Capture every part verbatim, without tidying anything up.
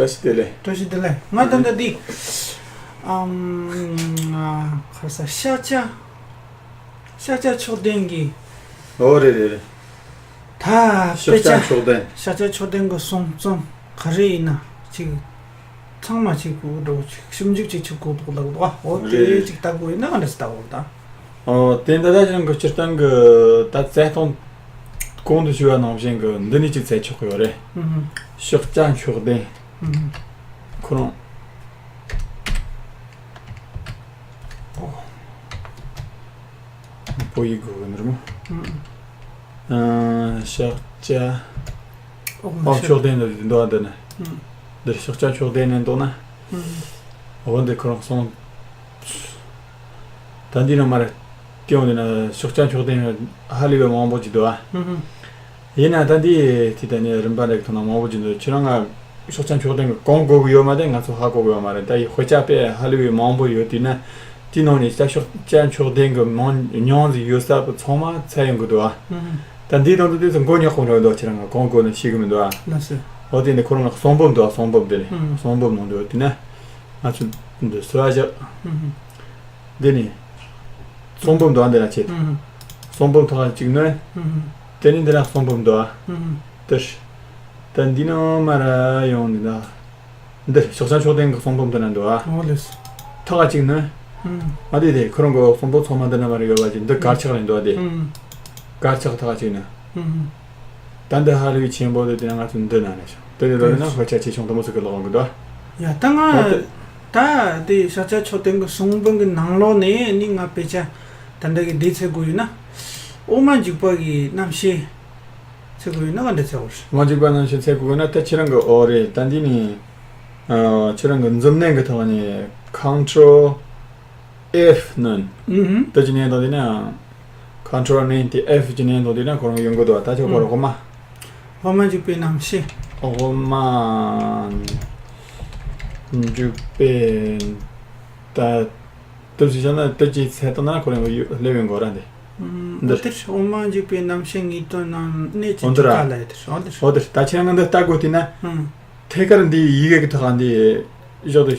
བཀྲ་ཤིས་བདེ་ལེགས། བཀྲ་ཤིས་བདེ་ལེགས། ང་ད་ལྟ་འདི། ཨམ། ང་ཁ་ས་ཤཱཀྱ། ཤཱཀྱ་མཆོག་ལྡན་གྱི། ཨོ་རེད་རེད་རེད། ད་དཔེ་ཆ། ཤཱཀྱ་མཆོག་ལྡན། ཤཱཀྱ་མཆོག་ལྡན་གྱི་གསུང་རྩོམ་ག་རེ་ཡིན་ན་ཅིག་ཚང་མ་ཅིག་གོ་འགྲོ་ཅིག་ཞིབ་འཇུག་ཅིག་ཆུ་གོ་འདུག་ལགས་འདུག་ཨོ་དེ་རེད། ཅིག་ལྟ་དགོས་ཡིན་ན་ག་འདྲ་སེ་ལྟ་དགོས་ད། ཨོ་དེ་འདི་ད་ཅང་གི་སྤྱིར་བཏང་གི་ད་བཙལ་སྟངས་གོང་དུ་ཞུས་པ་ནང་བཞིན་གི་འདི་ནས་ཅིག་བཙལ་ཆོག་གི་ཡོད་རེད། ཨུ་ཧུ། ཤཱཀྱ་མཆོག་ལྡན། ཨུ་ཧུ། ཁོ་རང་། ཨོ། བོད་ཡིག་དགོས་གི་ནི་རེད་མོ། ཨུ། ཤཱཀྱ། ཨོ་མཆོག་ལྡན་འདི་འདུག་ཨ་འདི་ནི། ཨུ། འདིར་ཤཱཀྱ་མཆོག་ལྡན་ནས་འདུག་ན། ཨུ། འོ་འདི་ཁོ་རང་སོང་། ད་འདི་ནི་མར་སྐྱེ་བོ་འདི་ན་ཤཱཀྱ་མཆོག་ལྡན་ཧ་ལས་པའི་མང་པོ་ཅིག་འདུག་ཨ། ཨུ། ཡིན་ན་ད་འདི་དེ་ད་ནི་རིམ་པ་འདྲ་གི་ཐོག་ན་མང་པོ་ཅིག་འདུག་ཁྱེད་རང་ང་ཤོག་ཆ་མཆོག་ལྡན་གི་གང་གོ་གི་ཡོད་མ་རེད། ང་ཚོ་ཧ་གོ་གི་ཡོད་མ་རེད། ད་ཡི་དཔེ་ཆ་དཔེ་ཧ་ལས་པའི་མང་པོ་ཡོད་དུས་ན་དེ་ནང་ནས་ད་ཤོག་ཆ་མཆོག་ལྡན་གི་མང་ཉུང་ཟིག་ཡོད་ས་པོ་ཚང་མ་ཚད་ཡོང་གི་འདུག་ཨ། ད་འདིའི་ནང་དུ་དེ་ཚོ་མགོ་ཉོག་གོ་འདྲ་འདུག་ཁྱེད་རང་ང་གང་གོ་ན་ཤེས་གི་མི་འདུག་ཨ། ལགས་སོ། འོ་དེ་ནས་ཁོ་རང་ལ་གསུང་འབུམ་འདུག་གསུང་འབུམ་དེ་ནས་གསུང་འབུམ་ནང་དུ་དེ་ན་ང་ཚོ་འདི་གསོལ་བ་བཞག་འདི་ནི། གསུང་འབུམ་དུ་འདི་ལ་བྱེད། ཨུ་ཧུ། གསུང་འབུམ་ཐོག་གཅིག་ནོན། ཨུ་ཧུ། དེ་ནི་འདི་ལ་གསུང་འབུམ་དུ། ཨུ་ཧུ། དེར། ད་འདི་ནང་མ་ར་ཡོང་འདི་ན། འདིར་ཤོག་ཆ་མཆོག་ལྡན་གྱི་གསུང་འབུམ་དུ་ན་འདུག་ཨ། ཨོ་ལེས། ཐོག་གཅིག་ནོན། ཨུ་ཧུ། ཨ་དེ་དེ་ཁོ་རང་གི་གསུང་འབུམ་ཚང་མ་འདི་ན་མ་ར་ཡོད་པ་ཅིག་འདི་དཀར་ཆག་ལ་འདུག་ཨ་དེ། ཨུ་ཧུ། དཀར་ཆག་ཐོག་གཅིག་ནོན། ཨུ་ཧུ། ད་འདི་ཧ་ལས་པའི་ཆེན་པོ་དེ་དེ་ན་ང་ཚོ་འདི་ན་ནས་བྱུང་། དེ་ནས་ལོ་ན་དཔེ་ཆ་ཆེ་ཆུང་དུ་མོ་ཚོ་གི་ལོག་འོང་གི་འདུག་ཡ་ད་ང་ཨོ་དེ། ད་དེ་ཤཱཀྱ་མཆོག་ལྡན་གྱི་གསུང་འབུམ་གྱི་ནང་ལོགས་ནས་ནི་ང་དཔེ་ཆ་ད་འདྲ་གི་འདི་འཚོལ་དགོས་ཡོད་ན། འོག་མ་འཇུག་པ་གི་རྣམ་བཤད་འཚོལ་དགོས་ཡོད་ན་ག་འདྲ་འཚོལ་དགོས་རེད། འོག་མ་འཇུག་པ་རྣམ་བཤད་འཚོལ་དགོས་ཡོད་ན་ད་ཁྱེད་རང་གི་ཨོ་རེད། ད་འདི་ནི་ཨ་ཁྱེད་རང་གི་མཛུབ་གནོན་གི་ཐོག་ནས་Control F ནོན། ཨུ་ཧུམ། དེ་ཅི་ནས་འདོན་དེ་ན། Control ནས་དེ་F ཅི་ནས་འདོན་དེ་ན་ཁོ་རང་ཡོང་གི་འདུག་ད་ཆོག་གོ་རོགས་མ། འོག་མ་འཇུག་པའི་རྣམ་བཤད། འོག་མ་འཇུག་པའི་ད་དུ་ཅི་བྱ་ན་དུ་ཅི་ཚད་དང་ན་ཁོ་རང་ཡོད་སླེབས་ཡོང་གོ་ར་འདི། འདི། འོ་དེར་འོག་མ་འཇུག་པའི་རྣམ་བཤད་ངེས་དོན་རྣམས་གནད་ཀྱི་འོ་འདི་ར། ཊཱི་ཀ་ལ་ཡོད་དེར་འོ་དེར། འོ་དེར་ད་ཁྱེད་རང་འདི་ལྟ་དགོས་དེ་ན། ཐད་ཀར་འདི་ཡི་གེ་གི་ཐོག་འདི་བཞག་དུ་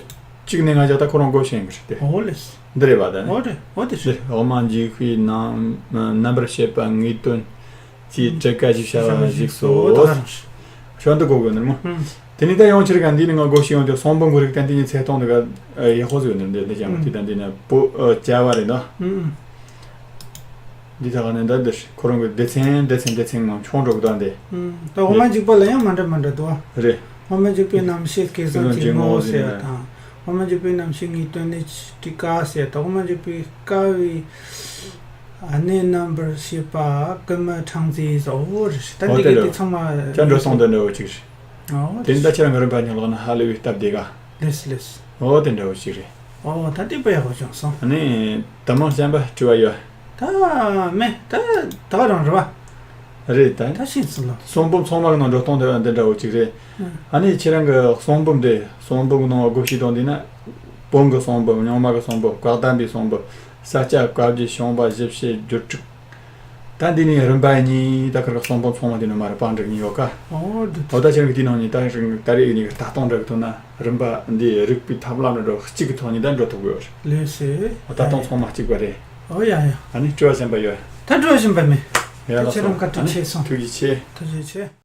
གཅིག་ནས་ང་བཞག་ད་ཁོ་རང་སྒོ་ཕྱེ་ཡིན་གི་རེད་དེ། འོ་ལེས། འདི་རེད་པ་ད་ནི། འོ་རེད་འོ་དེ་རེད། འོག་མ་འཇུག་པའི་རྣམ་རྣམ་པར་བཤད་པ་ངེས་དོན་གྱི་ཊཱི་ཀ་ཞིག་བྱ་བ་ཞིག་སོ། ཤོ་འདི་གོ་དགོས་ནི་མོ། དེ་ནི་ད་ཡང་ཕྱིར་ག་འདི་ནི་ང་སྒོ་ཕྱེ་ཡོང་དུས་གསུང་འབུམ་གོ་རིགས་ད་འདི་ནི་ཚད་སྟོང་འདི་ག་ཡག་པོ་ཟིག་ཡོད་ནི་འདི་འདི་ཀྱང་དེ་ད་འདི་ནི་པོ་བྱ་བ་རེད་ད། འདི་ད་ག་ནས་འདི་འདིར་ཁོ་རང་གི་སྡེ་ཚན་སྡེ་ཚན་སྡེ་ཚན་མང་ཆུང་འགྲོ་གི་འདུག་འདི། ཨུམ། ད་འོག་མ་འཇུག་པ་ལ་ཡང་མ་འདྲ་མ་འདྲ་འདུག་ཨ། རེད། འོག་མ་འཇུག་པའི་རྣམ་བཤད་སྐལ་བཟང་སྐལ་བཟང་ཇེ་ཇེ་མོ་མོ་ཟེར་ཟེར་ཡ་དང་། འོག་མ་འཇུག་པའི་རྣམ་བཤད་ངེས་དོན་གནད་ཀྱི་ཊཱི་ཀ་ཟེར་ཡ་དང་། འོག་མ་འཇུག་པའི་ཀ་བའི་གནད་རྣམ་པར་བཤད་པ་ཀུན་མ་ཕྲེང་རྩལ་ཟེར། འོ་རེད། ད་འོ་འདི་དེ་གའི་རེད། དེ་ཚང་མ་ཅང་འགྲོ་སོང་དེ་འདྲ་བོ་ཅིག་རེད། འོ་དེ་རེད། ད་ཁྱེད་རང་གི་རིམ་པ་ཉག་ལག་ན་ཧ་ལས་པའི་སྟབས་བདེ་ག་ལེས་ལེས། འོ་དེ་འདྲ་བོ་ཞིག་རེད། ཨོ་ད་དེ་དཔེ་ཡག་པོ་བྱུང་སོང་། ཨ་ནི་ད་མང་གཞན་པ་དྲི་བ་ཡོད། ད་མེད་ད་ད་ག་རང་རེད་བ། རེད་ད། ད་ཤེས་སོང་ལ། གསུང་འབུམ་ཚང་མ་གི་ནང་འགྲོ་སྟངས་དེ་འདི་འདྲ་བོ་ཅིག་རེད། ཨ་ནི་ཁྱེད་རང་གི་གསུང་འབུམ་དེ་གསུང་འབུམ་གི་ནང་སྒོ་ཕྱེ་སྟངས་འདི་ན། བོན་གི་གསུང་འབུམ། རྙིང་མ་གི་གསུང་འབུམ། བཀའ་གདམས་པའི་གསུང་འབུམ། ས་སྐྱ་བཀའ་བརྒྱུད། བྱུང་པ་བཞི་བཤད། སྒྱུར་ཕྲུག་ད་འདི་ནི་རིམ་པ་གཉིས་ད་ཁར་གི་གསུང་འབུམ་ཚང་མ་འདི་ནི་མ་རེད་པ་འགྲིག་ནི་ཡོད་ཀ་ཨོ་འདི་ཨོ་ད་ཁྱེད་རང་གི་དེའི་ནང་ནས་ད་རིང་ད་རེས་ཡིན་ནི་ལྟ་སྟངས་འདྲ་གི་ཐོག་ན་རིམ་པ་འདི་རིགས་པའི་ཐབས་ལམ་འདྲ་གཅིག་གི་ཐོག་ནས་ད་འགྲོ་ཐུབ་ཡོད་རེད། ལགས་སེ། ཨོ་ལྟ་སྟངས་ཚང་མ་གཅིག་པ་རེད། ཨོ་ཡ་ཡ། ཨ་ནི་དྲི་བ་གཞན་པ་ཡོད། ད་དྲི་བ་གཞན་པ་མེད། ཡ་ད་ལགས་ཁྱེད་རང་སོ། བཀའ་དྲིན་ཨ་ནི་ཆེ་སོང་། ཐུགས་རྗེ་ཆེ། ཐུགས་རྗེ་ཆེ།